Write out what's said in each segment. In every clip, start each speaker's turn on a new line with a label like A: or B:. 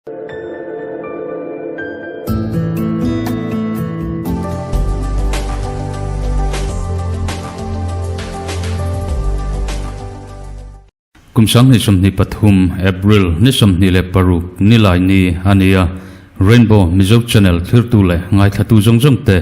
A: Kum 2023 April ni 26 nilai ni a ni a, Rainbow Mizo Channel thlirtu leh ngaithlatu zawng zawng te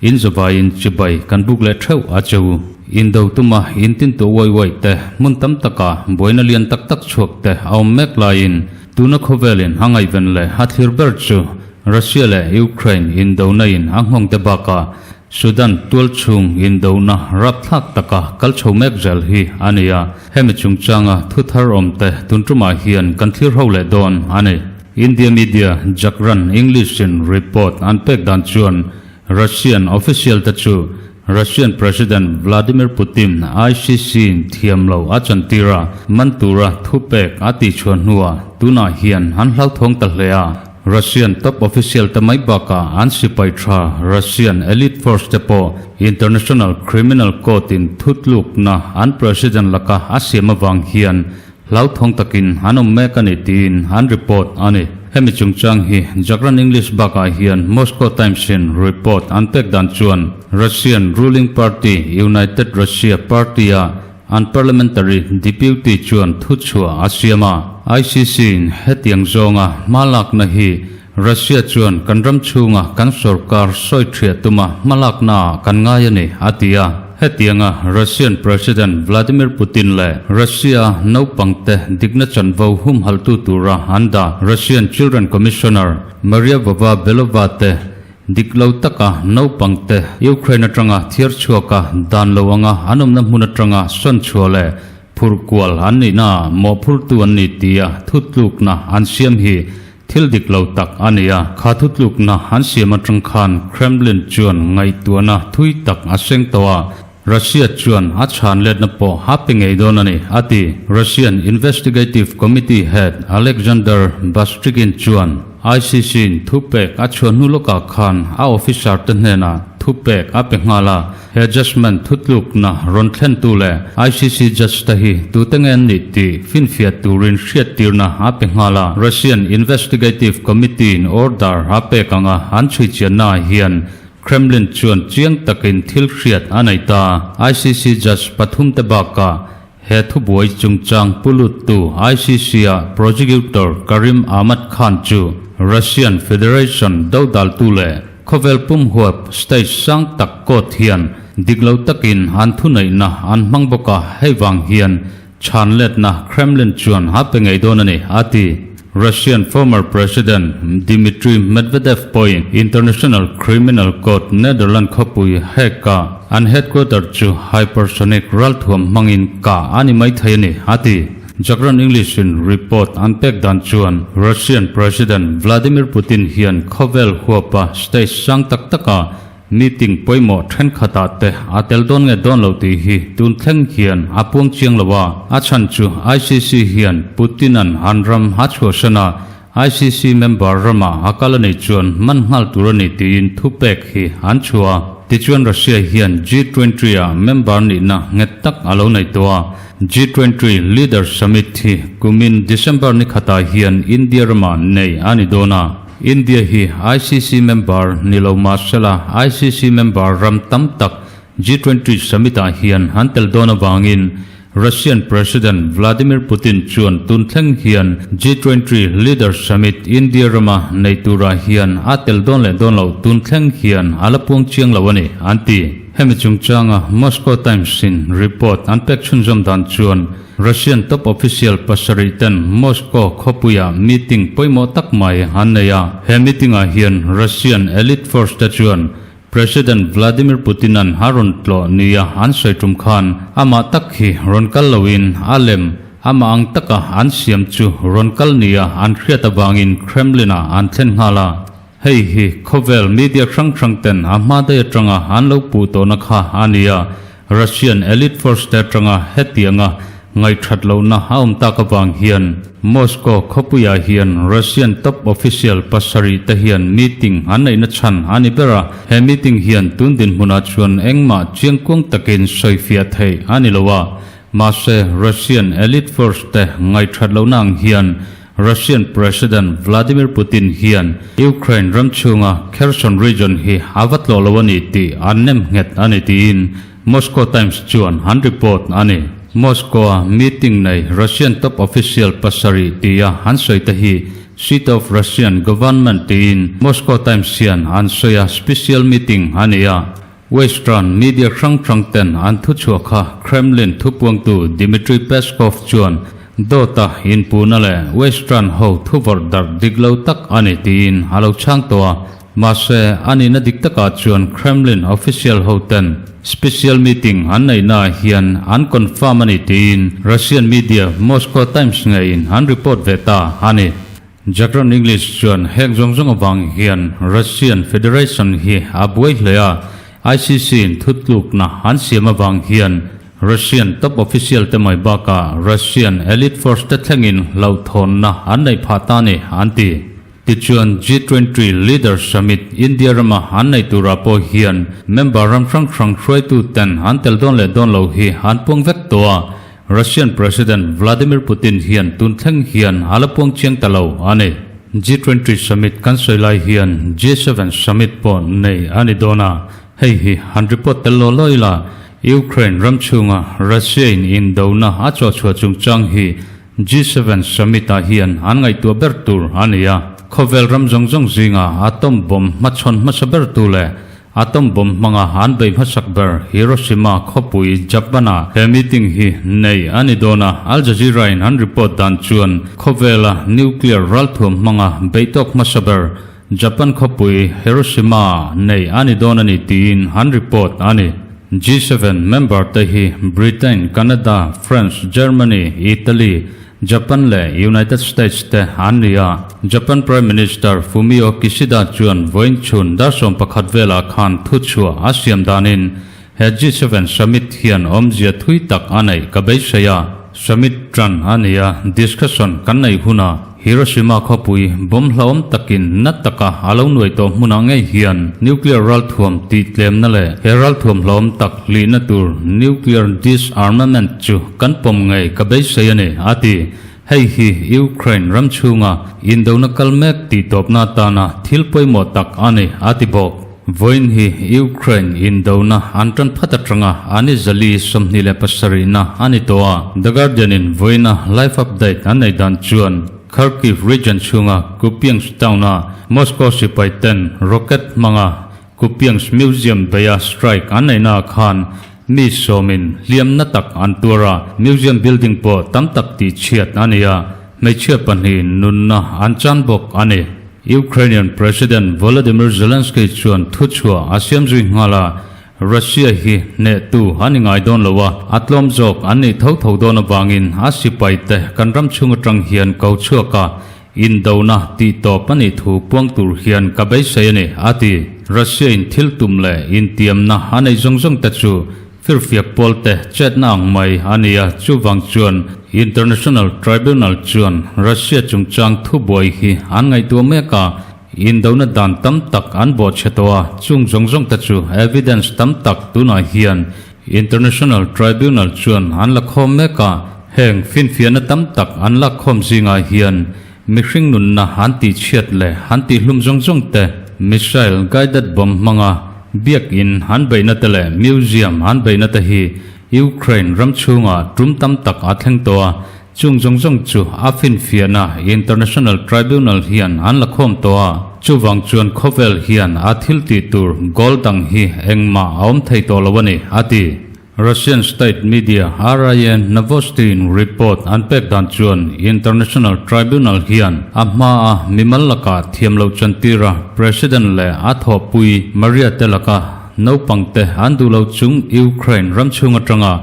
A: in zavaiin chibai kan buk leh theuh a che u. Indo tuma in tintu uai uai te hmun tam taka buaina lian tak tak chhuak te a awm mek laiin tuna khawvelin a ngaihven leh a thlir ber chu Russia leh Ukraine indona in a nghawng te bakah Sudan tualchhung indona rapthlak taka kal chho mek zel hi a ni a, hemi chungchanga thu thar awmte tun tumah hian kan thlir ho leh dawn a ni. India media Jagran English in report an pek dan chuan Russian official te chu Russian President Vladimir Putin ICC in thiam lo a chantir a, man tura thu pek a tihchhuah hnuah tunah hian an hlauthawng ta hle a. Russian top official te mai bakah an sipai tha Russian elite force te pawh International Criminal Court in thutlukna an president laka a siam avang hian hlauthawng takin an awm mek a ni tiin an report a ni. Hemi chungchang hi Jagran English bakah hian Moscow Times in report an pek dan chuan Russian ruling party United Russia party a An parliamentary deputy chuan thuchhuah a siam a, ICC-in hetiang zawnga hma lakna hi Russia chuan kan ram chhunga kan sorkar sawi thiah tuma hma laknaah kan ngai a ni, a ti a. Hetianga Russian President Vladimir Putin leh Russia naupangte dikna chanvo humhaltu tura an dah Russian Children Commissioner Maria Vova-Belova te Dik lo taka naupangte Ukraine atanga thiar chhuaka dan lo anga an awmna hmun atanga sawn chhuah leh phurh kual an nihna mawhphurtu an ni tia thutlukna an siam hi thil dik lo tak a ni a. Kha thutlukna an siam atang khan Kremlin chuan ngaihtuahna thui tak a seng tawh a, Russia chuan a chhan letna pawh a pe ngei dawn a ni, a ti. Russian Investigative Committee head Alexander Bastrykin chuan ICC-in thupek a chhuah hnu lawkah khan a officer-te hnenah thupek a pe nghal a, he judgement thutlukna rawn thlentu leh ICC judge-te hi tute nge an nih tih finfiah turin hriattirna a pe nghal a. Russian Investigative Committee-in order a pek anga an chhuichiannaah hian Kremlin chuan chiang takin thil hriat a nei ta. ICC judge pathumte bakah he thubuai chungchang pu luttu ICC-a prosecutor Karim Ahmad Khan chu Russian Federation dodaltu leh khawvel pum huap stage sang tak court hian dik lo takin an thuneihna an hmang bawk a, hei vang hian Chhan letna Kremlin chuan a pe ngei dawn a ni, a ti. Russian former President Dmitry Medvedev pawhin International Criminal Court Netherland khawpui Hague-a an headquarter chu hypersonic ralthuam hmangin kah a ni mai thei a ni, a ti. Jagran English-in report an pek dan chuan Russian President Vladimir Putin hian khawvel huapa stage sang tak taka Meeting pawimawh thenkhatah te a tel dawn nge dawn lo tih hi tun thleng hian a puang chiang lo a, a chhan chu ICC hian Putin-a'n an ram a chhuahsan a, ICC member ramah a kal a nih chuan man nghal tur a ni tiin thupek hi an chhuah a. Tichuan Russia hian G20 ah member nihna nghet tak a lo nei tawh a, G20 Leaders Summit hi kumin December ni khatah hian India ramah nei a ni dawn a. India hi ICC member ni lo mah sela ICC member ram tam tak G20 summit ah hian an tel dawn avangin Russian President Vladimir Putin chuan tun thleng hian G20 Leaders Summit India rama nei turah hian a tel dawn leh dawn loh tun thleng hian a la puang chiang lo a ni, an ti. Hemi chungchanga Moscow Times in report an pek chhunzawm dan chuan Russian top official pasarih ten Moscow khawpuiah meeting pawimawh tak mai an nei a. He meeting-ah hian Russian elite force te chuan President Vladimir Putin-a'n a rawn tlawh nia an sawi tum khan amah tak hi rawn kal loin a lem amah ang taka an siam chu rawn kal nia an hriat avangin Kremlin-ah an thlen nghal a. Hei hi khawvel media hrang hrang ten a hma daih atanga an lo puh tawhna kha a ni a, Russian elite force te atanga hetianga ngaihthat lohna a awm tak avang hian Moscow khawpuiah hian Russian top official pasarih te hian meeting an neihna chhan a ni ber a, he meeting hian tun dinhmunah chuan engmah chiangkuang takin sawifiah theih a ni lo a, mahse Russian elite force te ngaihthat lohna ang hian. Russian President Vladimir Putin hian Ukraine ram chhunga Kherson region hi a va tlawh lo a ni tih an nem nghet a ni tiin Moscow Times chuan an report a ni. Moscow-a meeting nei Russian top official pasarih tia an sawi te hi Seat of Russian Government tiin Moscow Times hian an sawi a, special meeting a ni a. Western media hrang hrang ten an thuchhuah kha Kremlin thupuangtu Dmitry Peskov chuan dawta inpuhna leh Western ho thuvawrh darh dik lo tak a ni tiin a lo chhang tawh a. Mahse, a nihna dik takah chuan Kremlin official ho ten special meeting an neihnaah hian an confirm a ni tiin Russian media Moscow Times ngeiin an report ve ta a ni. Jakran English chuan heng zawng zawng avang hian Russian Federation hi a buai hle a, ICC in thutlukna an siam avang hian Russian top official te mai bakah Russian elite force te thlengin hlauhthawnna an neih phah ta ni an ti. Tichuan G20 Leaders Summit India rama an neih turah pawh hian member ram hrang hrang hruaitu ten an tel dawn leh dawn lo hi an puang vek tawh a, Russian President Vladimir Putin hian tun thleng hian a la puang chiang ta lo a ni. G20 Summit kan sawi lai hian G7 Summit pawh nei a ni dawn a, hei hi han report tel law law ila, Ukraine ram chhunga Russia in indona a chawhchhuah chungchang hi G7 Summit ah hian an ngaihtuah ber tur a ni a. Khawvel ram zawng zawng zinga atom bomb hmachhawn hmasa ber tu leh Atom bomb hmanga an bei hmasak ber Hiroshima khawpui Japan-a he meeting hi nei a ni dawn a, Al Jazeera-in an report dan chuan khawvela nuclear ralthuam hmanga bei tawk hmasa ber Japan khawpui Hiroshima-ah nei a ni dawn a ni tiin an report a ni. G7 member te hi Britain, Canada, France, Germany, Italy, Japan leh United States te an ni a. Japan Prime Minister Fumio Kishida chuan vawiin chhun dar 11 velah khan thuchhuah a siam danin he G7 Summit hian awmzia thui tak a neih ka beisei a. Summit tan a ni a, discussion kan neih hunah Hiroshima khawpui bomb hlauhawm takin na taka a lo nuai tawh hmunah ngei hian nuclear ralthuam tih tlemna leh he ralthuam hlauhawm tak hlihna tur nuclear disarmament chu Kan pawm ngei ka beisei a ni, a ti. Hei hi Ukraine ram chhunga indona kal mek tih tawpna atana thil pawimawh tak a ni, a ti bawk. Vawiin hi Ukraine indona an tan phat atanga an i zali 27na a ni tawh a. The Guardian in vawiina live update an nei dan chuan Kharkiv region chhunga Kupiansk town-a Moscow sipai ten rocket hmanga Kupiansk Museum beia strike an neihnaah khan mi sawmin hliamna tak an tuar a, museum building pawh tam tak tihchhiat a ni a, hmeichhia pahnihin nunna an chan bawk a ni. Ukrainian President Volodymyr Zelensky chuan thuchhuah a siam zui nghal a, Russia hi hnehtu a ni ngai dawn lo a, a tlawm zawk an nih tho tho dawn avangin a sipaite kan ram chhung atang hian ko chhuak a, Indona tih tawp a nih thu puang tur hian ka beisei a ni, a ti. Russia in thil tum leh intiamna a neih zawng zawng te chu firfiak pawl te chetna ang mai a ni a, chuvang chuan International Tribunal chuan Russia chungchang thubuai hi an ngaihtuah mek a, indona dan tam tak an bawhchhe tawh a, chung zawng zawng te chu evidence tam tak tunah hian International Tribunal chuan an la khawm mek a, heng finfiahna tam tak an lak khawm zingah hian mihring nunna an tihchhiat leh an tihhlum zawng zawng te, missile guided bomb hmanga biakin an beihna te leh museum an beihna te hi Ukraine ram chhungah tum tam tak a thleng tawh a, chung zawng zawng chu a finfiahna International Tribunal hian an la khawm tawh a, chuvang chuan khawvel hian a thil tih tur goal dang hi engmah a awm thei tawh lo a ni, a ti. Russian state media RIA Novosti in report an pek dan chuan International Tribunal hian a hmaa mimal lakah thiam loh chantira President leh a thawhpui Maria te laka naupangte an duh lo chung Ukraine ram chhung atanga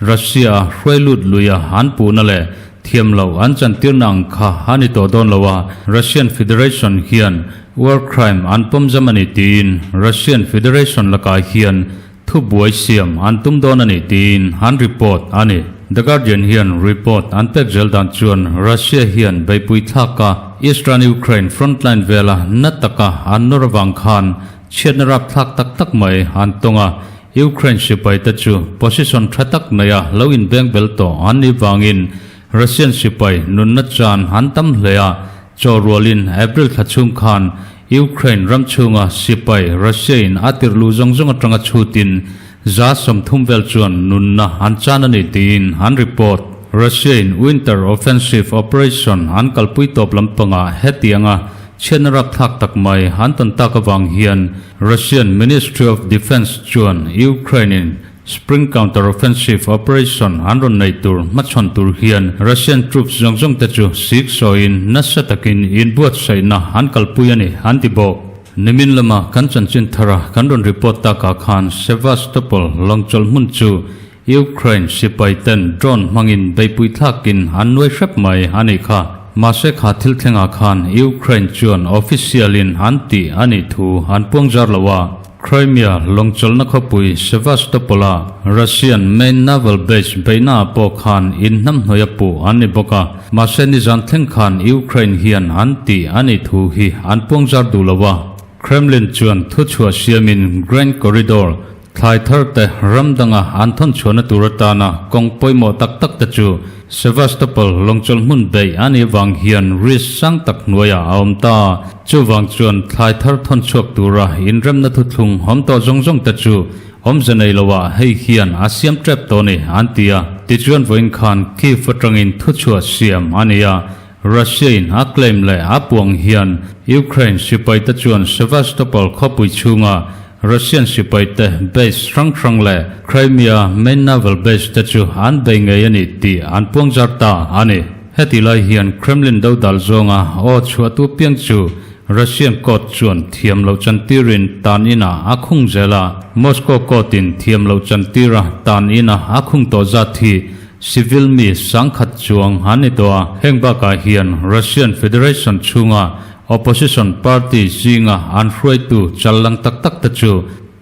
A: Russia a hruai lut lui a an puhna leh thiam loh an chantirna ang kha a ni tawh dawn lo a, Russian Federation hian war crime an pawm zam a ni tiin Russian Federation lakah hian thubuai siam an tum dawn a ni tiin an report a ni. The Guardian hian report an pek zel dan chuan Russia hian beihpui thlaka Eastern Ukraine frontline vela na taka an nawr avang khan chhiatna rapthlak tak tak mai an tawng a, Ukraine sipaite chu position tha tak neia lo inbeng bel tawh an nih vangin Russian sipai nunna chan an tam hle a, chaw rualin April thla chhung khan Ukraine ram chhunga sipai Russia in a tirhluh zawng zawng atanga chhutin 30% vel chuan nunna an chan a ni tiin an report. Russia in winter offensive operation an kalpui tawp lampangah hetianga chhiatna rapthlak tak mai an tawn tak avang hian Russian Ministry of Defence chuan Ukraine in Spring counter-offensive operation an rawn nei tur hmachhawn tur hian Russian troops zawng zawng te chu sik sawiin nasa takin inbuatsaihna an kalpui a ni an ti bawk. Nimin lama kan chanchin thara kan rawn report takah khan Sevastopol lawngchawlh hmun chu Ukraine sipai ten drone hmangin beihpui thlakin an nuai hrep mai a nih kha. Mahse kha thil thlengah khan Ukraine chuan official in an tih a nih thu an puangzar lo a. Crimea lawngchawlhna khawpui Sevastopol-a Russian main naval base beihnaah pawh khan inhnamhnawih a puh an ni bawk a, mahse nizan thleng khan Ukraine hian an tih a nih thu hi an puangzar duh lo a. Kremlin chuan thuchhuah siamin Grain Corridor thlai thar te ram danga an thawn chhuahna tur atana kawng pawimawh tak tak te chu Sevastopol lawngchawlh hmun beih a nih vang hian risk sang tak hnuaiah a awm ta. Chuvang chuan thlai thar thawn chhuak tura inremna thuthlung awm tawh zawng zawng te chu awmze nei loah hei hian a siam tep tawh ni an ti a. Tichuan vawiin khan Kyiv atangin thuchhuah siam a ni a, Russia in a claim leh a puang hian Ukraine sipai te chuan Sevastopol khawpui chhunga Russian sipai te base hrang hrang leh Crimea main naval base te chu an bei ngei a ni tih an puang zar ta a ni. Heti lai hian Kremlin dodal zawnga aw chhuahtu piang chu Russian court chuan thiam loh chantirin tan inah a khung zel a. Moscow court-in thiam loh chantira tan ina a khung tawh zat hi civil mi 10,000 chuang an ni tawh a. Heng bakah hian Russian Federation chhunga opposition party zinga an hruaitu challang tak tak te chu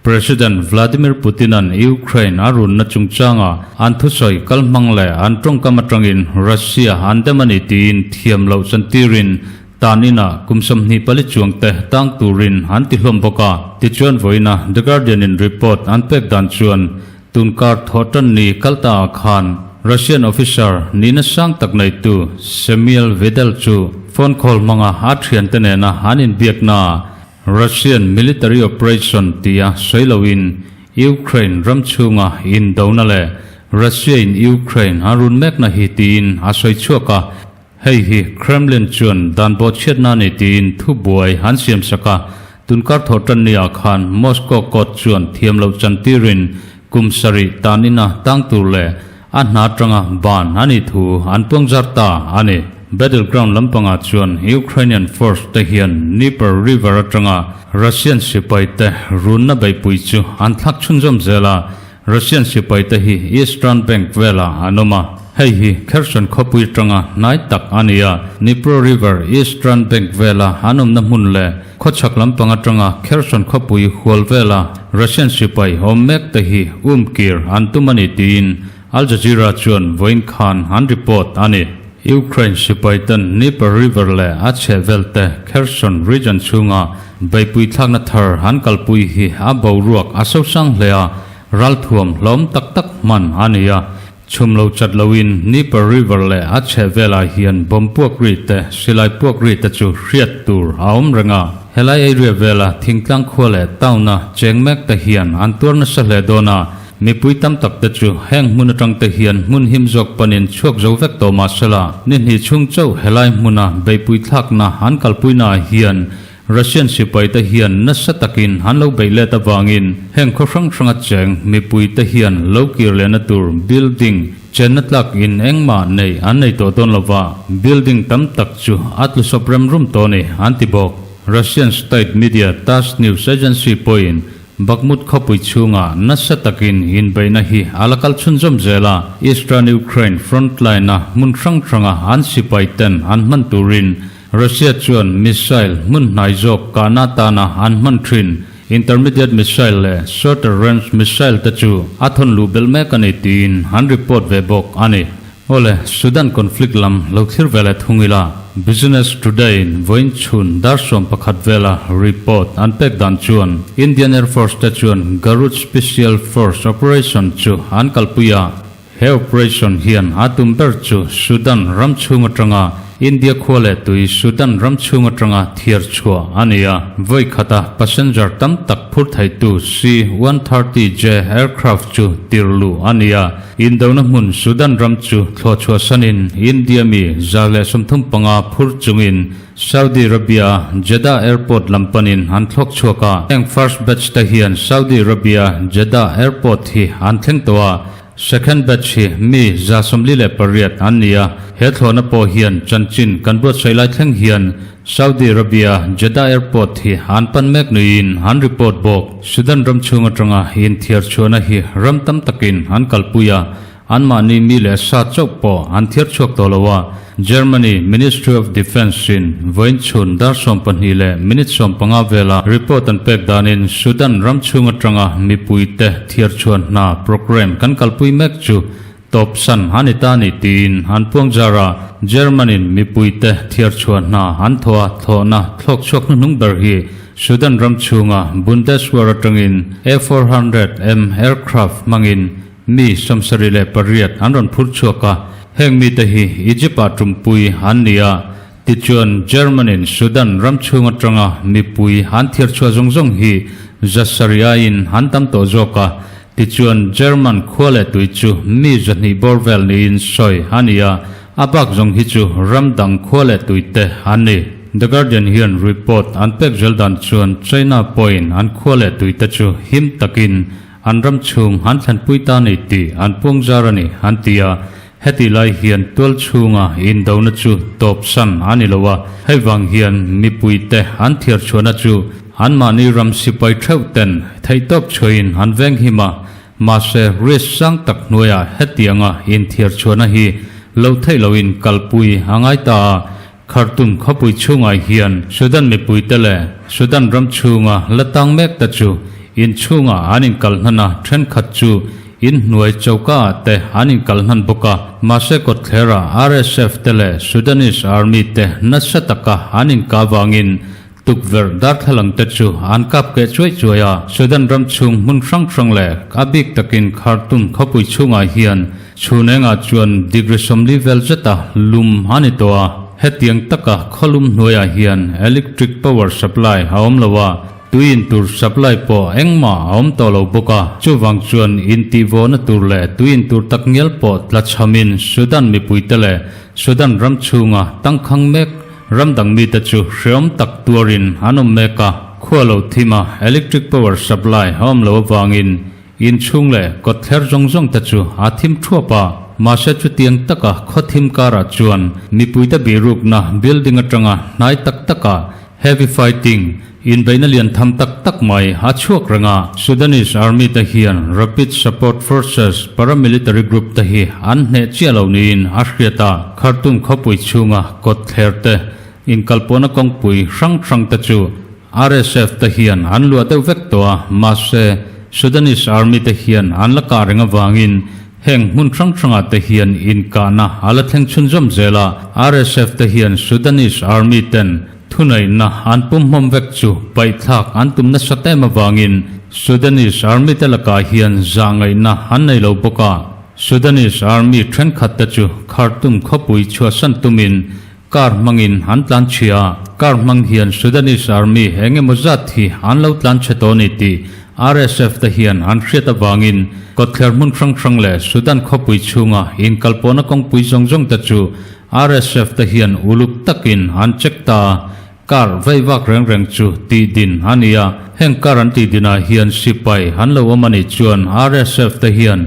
A: President Vladimir Putin-a'n Ukraine a runna chungchanga an thusawi kalhmang leh an tawngkam atangin Russia an dem a ni tiin thiam loh chantirin tan inah kum 24 chuang te tang turin an ti hlawm bawk a. Tichuan vawiina The Guardian-in report an pek dan chuan tunkar thawhtan ni kalta ah khan Russian officer nihna sang tak neitu Samuel Vedel chu phone call hmanga a thiante nena an inbiakna Russian military operation tia sawi loin Ukraine ram chhunga indona leh Russia in Ukraine a run mekna hi tiin a sawi chhuak a, hei hi Kremlin chuan dan bawhchhiatna a ni tiin thubuai an siamsak a, tunkar thawhtan niah khan Moscow court chuan thiam loh chantirin kum 7 tan ina tang tur leh A hna atanga ban a nih thu an puangzar ta a ni. Battleground lampangah chuan Ukrainian force te hian Dnieper River atanga Russian sipai te runna beihpui chu an thlak chhunzawm zel a, Russian sipai te hi Eastern Bank velah an awm a. Hei hi Kherson khawpui atanga hnai tak a ni a, Dnipro River Eastern Bank vela an awmna hmun leh khawchhak lampang atanga Kherson khawpui hual vela Russian sipai awm mek te hi umkir an tum a ni tiin Al Jazeera chuan vawiin khan an report a ni. Ukraine sipai ten Dnieper River leh a chhehvel te Kherson region chhunga beihpui thlakna thar an kalpui hi a boruak a sosang hle a, ralthuam hlawm tak tak hman a ni a. Chhum lo chat loin Dnieper River leh a chhehvelah hian bomb puak ri te, silai puak ri te chu hriat tur a awm reng a. Helai area vela thingtlang khua leh town-a cheng mek te hian an tuar nasa hle dawn a, mipui tam tak te chu heng hmun atang te hian hmun him zawk panin chhuak zo vek tawh mahsela, ni hnih chhung chauh helai hmuna beihpui thlakna an kalpuinaah hian Russian sipai te hian nasa takin an lo beih let avangin heng khaw hrang hranga cheng mipui te hian lo kir lehna tur building chenna tlak in engmah nei an nei tawh dawn lova, building tam tak chu a tlu sawp rem rum tawh a ni an ti bawk. Russian state media Tass news agency pawhin Bakhmut khawpui chhungah nasa takin inbeihna hi a la kal chhunzawm zel a, Eastern Ukraine frontline-a hmun hrang hranga an sipai ten an hman turin Russia chuan missile hmun hnai zawk kahna atana an hman thin intermediate missile leh shorter range missile te chu a thawn luh belh mek a ni tiin an report ve bawk a ni. Awle, Sudan conflict lam lo thlir ve leh thung ila, Business Today in vawiin chhun dar 11 vela report an pek dan chuan Indian Air Force te chuan Garud Special Force operation chu an kalpui a. He operation hian a tum ber chu Sudan ram chhung atanga India khua leh tui Sudan ram chhung atanga thiar chhuah a ni a. Vawi khata passenger tam tak phur theitu C-130J aircraft chu tir luh a ni a. Indona hmun Sudan ram chu thlawh chhuahsanin India mi 135 phur chungin Saudi Arabia Jeddah Airport lam panin an thlawk chhuak a. Heng first batch te hian Saudi Arabia Jeddah Airport hi an thleng tawh a, second batch hi mi 48 an ni a. He thlawhna pawh hian chanchin kan buatsaih lai thleng hian Saudi Arabia Jeddah Airport hi an pan mek niin an report bawk. Sudan ram chhung atanga inthiar chhuahna hi ram tam takin an kalpui a, Anmahni mi leh sa chauh pawh an thiar chhuak tawh lo a, Germany Ministry of Defence in vawiin chhun dar 12 leh minute 15 vela report an pek danin Sudan ram chhung atanga mipuite thiar chhuan hna programme kan kalpui mek chu tawp san a ni ta ni tiin an puang zar a, German in mipuite thiar chhuah hna an thaw a thlawhna thlawk chhuak hnuhnung ber hi Sudan ram chhunga Bundeswehr atangin A400M aircraft hmangin Mi 78 an rawn phur chhuak a, heng mite hi Egypt-ah tumpui an ni a, tichuan German-in Sudan ram chhung atanga mipui an thiar chhuah zawng zawng hi 700 aiin an tam tawh zawk a, tichuan German khua leh tui chu mi 200 bawr vel niin sawi a ni a, a bak zawng hi chu ram dang khua leh tuite an ni. The Guardian hian report an pek zel dan chuan China pawhin an khua leh tuite chu him takin An ram chhung an thlanpui ta ni tih an puang zar a ni, an ti a. Heti lai hian tual chhunga indona chu tawp san a ni lo a, hei vang hian mipuite an thiar chhuahna chu anmahni ram sipai theuh ten theihtawp chhuahin an veng him a, mahse risk sang tak hnuaiah hetianga inthiar chhuahna hi lo theih loin kalpui a ngai ta a. Khartoum khawpui chhungah hian Sudan mipuite leh Sudan ram chhunga la tang mek te chu in chhungah an inkal hnan a, thenkhat chu in hnuai choka ah te an inkal hnan bawk a. Mahse kawtthler ah RSF te leh Sudanese Army te nasa taka an inka vangin Tukverh darthlalang te chu an kap keh chuai chuai a, Sudan ram chhung hmun hrang hrang leh a bik takin Khartoum khawpui chhungah hian chhun engah chuan degree 40 vel zeta lum a ni tawh a, hetiang taka khawlum hnuaiah hian electric power supply a awm lo a, tui in tur supply pawh engmah a awm tawh lo bawk a, chuvang chuan intihvawhna tur leh tui in tur takngial pawh tlachhamin Sudan mipuite leh Sudan ram chhunga tangkhang mek Ram dang mite chu hreawm tak tuarin an awm mek a, khua lo thim a, electric power supply a awm lo avangin in chhung leh kawtthler zawng zawng te chu a thim thuap a, mahse chutiang taka khaw thim karah chuan mipuite bihrukna building atanga hnai tak taka heavy fighting Inbeihna lian tham tak tak mai a chhuak reng a, Sudanese Army te hian Rapid Support Forces paramilitary group te hi an hneh chiah lo niin a hriat a, Khartoum khawpui chhunga kawtthler te, inkalpawhna kawngpui hrang hrang te chu RSF te hian an luah deuh vek tawh a, mahse Sudanese Army te hian an la kah reng avangin heng hmun hrang hrangah te hian inkahna a la thleng chhunzawm zel a, RSF te hian Sudanese Army ten Thuneihna an pumhmawm vek chu paihthlak an tum nasat em avangin Sudanese Army te lakah hian zahngaihna an nei lo bawk a. Sudanese Army thenkhat te chu Khartoum khawpui chhuahsan tumin car hmangin an tlan chhia a. Car hmang hian Sudanese Army eng emaw zat hi an lo tlan chhe tawh a ni tih RSF te hian an hriat avangin kawtthler hmun hrang hrang leh Sudan khawpui chhunga inkalpawhna kawngpui zawng zawng te chu RSF te hian uluk takin an check ta a, car vei vak reng reng chu tih din a ni a, heng car an tih dinah hian sipai an lo awm a nih chuan RSF te hian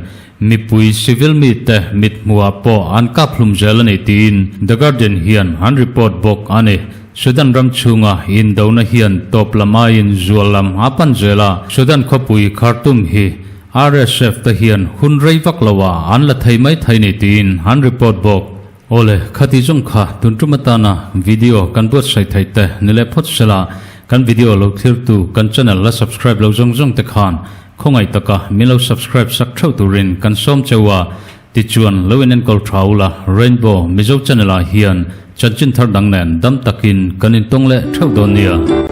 A: mipui civil mite mit hmuhah pawh an kap hlum zel a ni tiin The Guardian hian an report bawk a ni. Sudan ram chhunga indona hian tawp lam aiin zual lam a pan zel a, Sudan khawpui Khartoum hi RSF te hian hun rei vak lo ah an la thei mai thei ni tiin an report bawk. Awle, khati zawng kha tun tum atana video kan buatsaih theih te ni leh phawt sela, kan video lo thlir tu kan channel la subscribe lo zawng zawng te khan khawngaih taka min lo subscribe sak theuh turin kan sawm cheu a, tichuan lo in enkawl tha ula Rainbow Mizo channel ah hian chanchin thar dang nen dam takin kan intawng leh theuh dawn nia.